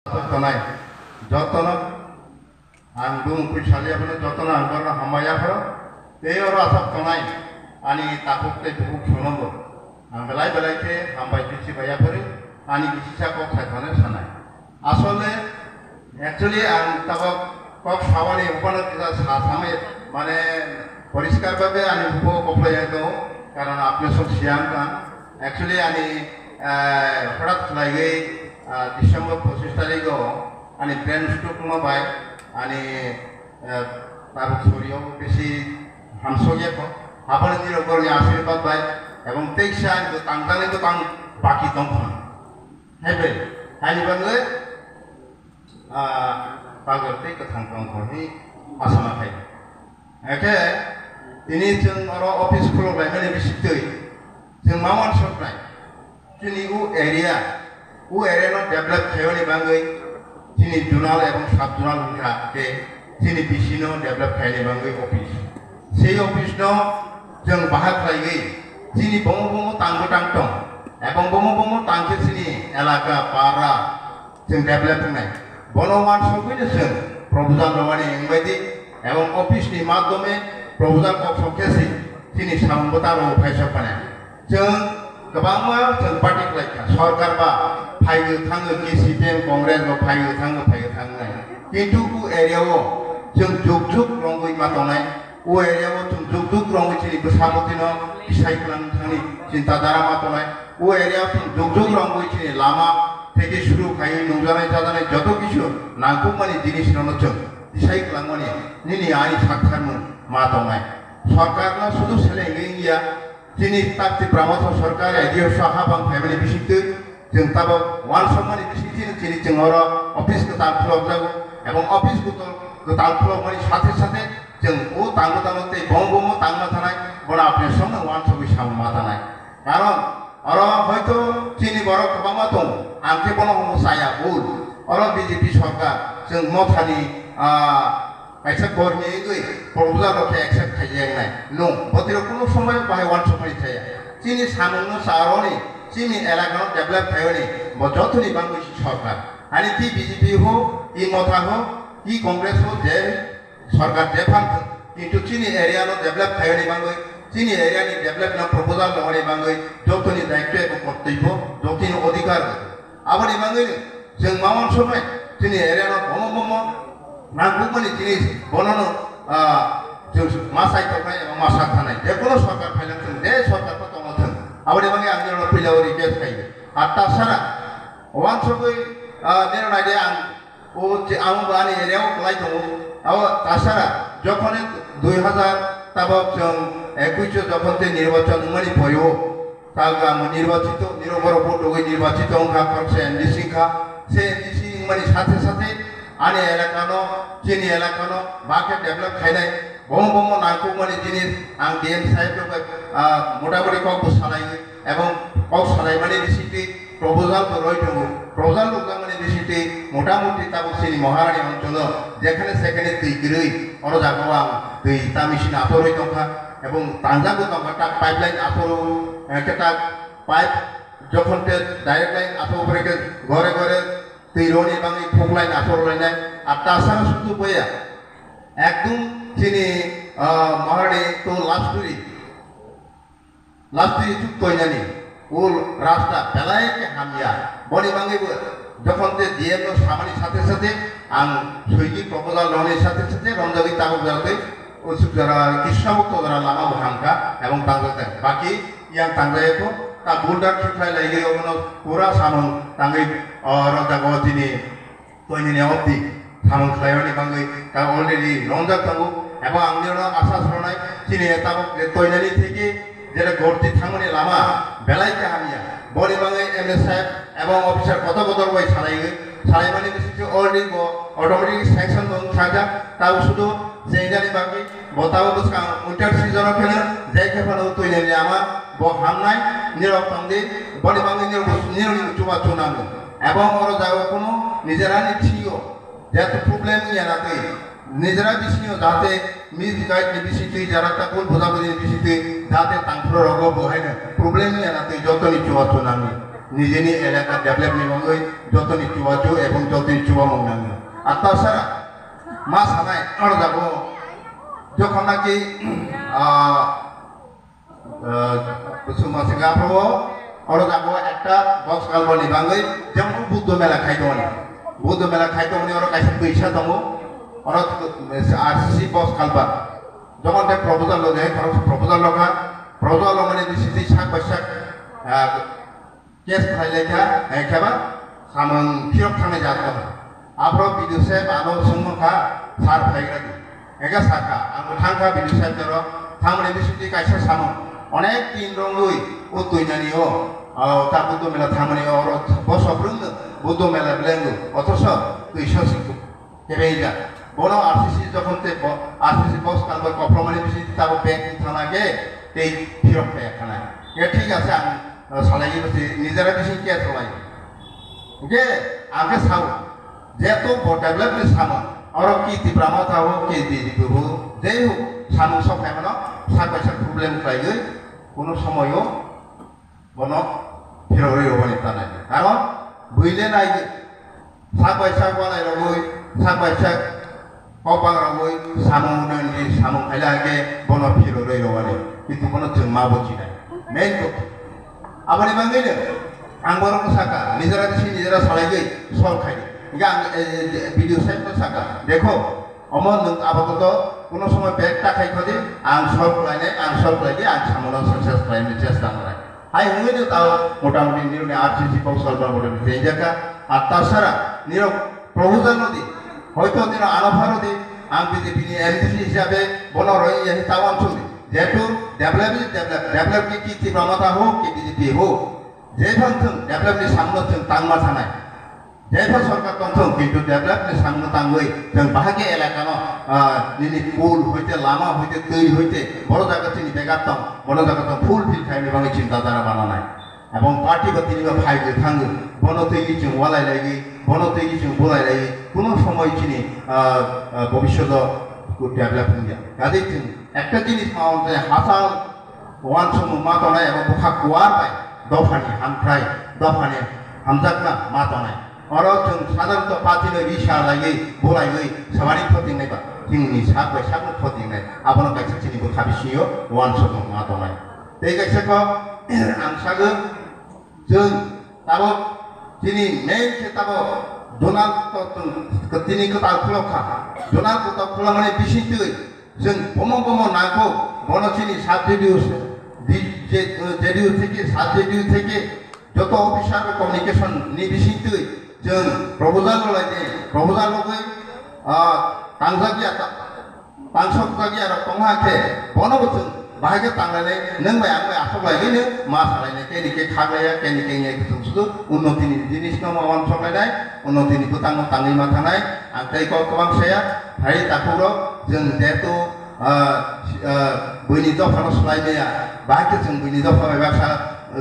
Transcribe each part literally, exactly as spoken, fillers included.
Tonai, jotono ang bumung kui salia phano jotono ang borno hambai yapharo. Tei oro asok tonai ani takhuk tei bukhuk sono bo ang belai belai khe hambai twi sibai yaphari ani bisisa kok sai thane sanai. Asole actually ang tabok kok sabani upano kisa sa samai mane poriskar babe ani upo koplai tongo, karon apni sok siam kan. Actually ani, eh, horat khlaigwi, ah, December pochish tarikh o ani brain stroke no bai ani, eh, tabuk sorio bisi hamsok ya ko. Habani nirok borni ashirbad bai ebong teisa ani bo tangtangni bo tang baki tongkha. Haibe, hani bangwi, ah, pagor tei kwthang tongkha hi asama khai. Eke, tini chwng oro office khulok laimani bisik twi, chwng ma uansuknai. Chini u area, u area no develop khaiyoni bangwi, chini zonal ebong sub zonal wngkha, tei chini B C no develop khaiyani bangwi office. Sei office no chwng bahai khlaiwi, chini bomo bomo tangbo tang tong, ebong bomo bomo tangkhe chini elaka, para, chwng develop wngnai. Bono uansugwino chwng proposal rwmani wngbaidi, ebong office ni madhyome proposal kok sok khe si chini samung bwtaro phaisok mane. Chwng kwbangma chwng party khlaikha, sorkar ba phaigo thango khe C P M, Congress bo phaigo thango, phaigo thangnai. Kintu o area o chwng juk juk rongwi ma tongnai. O area o chwng juk juk rongwi chini bwsa bwtwino kisai kwlang thangni chinta dhara ma tongnai. O area o chwng juk juk rongwi chini lama theke suru khaiwi nungjaknai chajaknai joto kisu nangkukmani jinisrokno chwng kisai kwlangmani nini ani saktharmung ma tongnai. Sorkarno sudu selengwi wngya, chini tak Tipra Motha sorkar A D F so habang phaimani bisingtwi chwng tabok uansukmani bisingtwi chini chwng oro office kwtal khulokjago, ebong office kwtal, kwtal khulokmani sathe sathe chwng o tangbo tangma tei bomo bomo tangma thanai, bono apni somno uansugwi samung ma tanai. Karon oro hoito chini borok kwbangma tongo, ang khe bono hwnwi saya bul. Oro B J P sorkar chwng Mothani, ah, kaisa kormi wngwi proposal rok khe accept khaijaknai. Nwng botiro kunu somoy bahai uansukmani chaya. Chini samungno charoni, chini elakano develop khaiyoni, bo jotoni bangwi sorkar. Ani ki B J P ho, ki Motha ho, ki Congress ho, je sorkar jephang thwng, kintu chini area no develop khaiyoni bangwi, chini area ni develop no proposal rwmani bangwi jotoni daityo ebo kortobyo, jotoni odhikar. Aboni bangwi chwng ma uansuknai, chini area no bomo bomo nangkukmani jinis bono no, ah, chwng ma sai toknai eba ma sak thanai. Je kono sorkar phailak thwng, je sorkar bo tongna thwng. Aboni bangwi ang nirok no puila o request khaio. Ar tasara uansugwi, ah, nirok naidi ang O je ang bo ani area o kwlai tongo. Abo tasara jokhon dui hazar tabok chwng ekush o jokhon tei nirbachon wngmani pore o, ta gamo nirbachito, nirok borok vote rwgwi nirbachito wngkha, khoroksa M D C wngkha. Se M D C wngmani sathe sathe ani elaka no, chini elaka no bakhe develop khainai. Bomo bomo nangkukmani jinis ang D M saheb rok bai, ah, motamoti kok bo salai ebong kok salaimani bisingtwi proposal bo roi tongo. Proposal rwjakmani bisingtwi motamoti tabuk chini Maharani oncholo jekhane sekhane twi kwrwi, oro jagao ang twi ta machine atorwi tongkha ebong tangjak bo tongkha, ta pipeline ator, eh, khe ta pipe jokhon khe direct line ator pore khe gore gore twi roni bangwi khuk line ator lainai. Ar tasara sudu boya ekdom chini, ah, Maharani to last twi Last twi chuk toinani, o rasta belai khe hamya. Boni bangwi bo jokhon te D M no samani sathe sathe ang soigi proposal rwnani sathe sathe romjagwi tabuk jora tei usuk jora Krishnamukto jora lama bo hamkha ebong tangjak tei. Baki yang tangjaya kho, ta boulder khiklai laigwi obono pura samung tangwi, o, romjago chini Toinani obdi samung khlaimani bangwi ta already rongjak tongo, ebo ang nirokno asa swnai, chini tabuk je toinani theke jeta gorti thangmani lama belai khe hamya. Boni bangwi M L A saheb ebong officer kotor kotor bai salaiwi, salaimani bisingtwi already bo automatic sanction bo wng thajak, tabuk sudu je jani bagwi bo tabuk bwskang winter season o pheno jai khe phano toinani lama bo hamnai, nirok tongdi, boni bangwi nirok, nirokni chubachu nango. Ebong oro jaga kunu nijera ni thio jate problem ya na twi, nijera bisingo jate misguide ni bisingtwi jara ta bul buja buji ni bisingtwi jate tangphro rogo bo haino problem ya na twi jotoni chuwa chunani. nijeni elaka develop ni bagwi jotoni chubachu ebong jotoni chubamung nango. Ar tasara ma sanai aro jago jokhon naki, ah, ah, suma singa pro aro jago ekta box culvert ni bagwi jemon Buddho mela khai tongoni. Buddho mela khai tongoni oro kaisa twisa tongo. Oro R C C box culvert. Jokhon te proposal lo de, khorok proposal lo kha, proposal lo mani bisiti sak bai sak, ah, case khlai lai kha, hai khe ba samung phirok thangni jat kha. Aphro B D O saheb ano swngmung kha, sir phai gra di. Ega saka, ang thang kha B D O saheb joro, thangmani bisiti kaisa samung. Onek din rongwi o tuinani o, o ta Buddho mela thangmani o, oro bosok rwngno Buddho mela blengo, othoso twisa sikho. Kebengya. Bono R C C jokhon te bo-, R C C box culvert kopromani bising tabo bank thana ge tei phirok paya khana. Ya thik ase ang, uh, salai bisi nijera bising ke salai. Ge ang ke sao. Jeto bo develop ni sama. Oro ki Tipra Motha ho, ki D D P ho, jei ho, samung sok hai mano, sak bai sak problem khlai goi, kono somoyo bono phirogwi rwmani tanai. Karon buile nai sak bai sak walai rogwi, sak bai sak kokbang rogwi samung nani samung khaila hake bono phirogwi rwmani. Kintu bono chwng ma bujinai. Main kok. Aboni bagwi no ang borok saka nijera bisi nijera salaigwi sol khai. Hingke ang, eh, B D O saheb no saka. Dekho, omo nwng apatot kono somoy bag ta khai khodi, ang solve khlainai, ang solve khlaidi, ang samono success khlainai chesta khlai. Hai hwnwi no tao motamoti nirokni R C C kok solve ba motamoti tei jaka, ar tasara nirok proposal no di, hoito nirok ano pharo di, ang B J P ni M D C hisabe bono roi yahi tao ang sudi. Jehetu develop is develop, develop ki ki Tipra Motha ho, ki B J P ho, jephang thung develop ni samno thung tangma thanai. Jaiphal sorkar tongthung, kintu develop ni samung tangwi chwng bahai khe elakano, ah, nini pool hoite, lama hoite, twi hoite, boro jaga chini backup tong, bono jaga tong fulfill khaini bagwi chinta dhara bananai. Ebong party bo tini bo phai gwi thangwi, bono twi chwng walai laiwi, bono twi chwng bulai laiwi, kuno somoi chini, ah, ah, bobishoto develop wngya. Kaje chwng ekta jinis ma wng je hachal Uansukmung ma tongnai eba bwkha kuar bai dophani hamkrai, dophani hamjakma ma tongnai. Oro chwng sadharanta party no risa laiwi, bulaiwi, samani khotingnai ba, chini sak bai sakno khotingnai. Abono kaisa chini bwkha bisingo uansukmung ma tongnai. Tei kaisa kok ang sagwi, chwng tabok chini main khe tabok Donald to-, to-, tini kwtal khulok kha. Donald kwtal khulokmani bisingtwi chwng bomo bomo nangkuk, bono chini sub J D U, di-, je-, J D U theke, sub J D U theke, joto officer bai communication ni bisingtwi chwng proposal rwlaidi, proposal rwgwi, ah, tangjak ya ta-, Tangsok jagya rok tongha khe, bono bo chwng bahai khe tanglainai, nwng bai ang bai asok lainai no ma salainai, keni khe khaklaiya, keni khe ngai kutung sudu, unnoti ni jinis no ma uansok lainai, unnoti ni bwtang no tangwi ma thanai, ang tei kok kwbang saya, phai takhuk rok, chwng jehetu, ah, ah, buini dopha no swlai maya, bahai khe chwng buini dopha bai baksa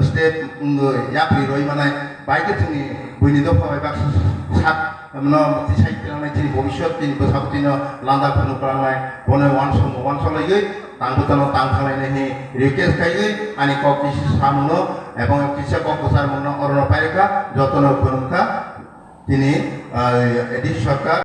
step, mm, yapri roi manai, bahai khe chwngni buini dopha bai baksa sak, Emno tisai tilangnai chini bobiswt chini bwsabwtwino landa phunuk kwlangnai, bono uansukmung uansuk laiwi tang bwtano tang thanglainai hwnwi request khaiwi ani kok kisi samungno ebong kisa kok kwcharmungno orono pairwkha, jotono phunukha chini, ah, A D C sorkar.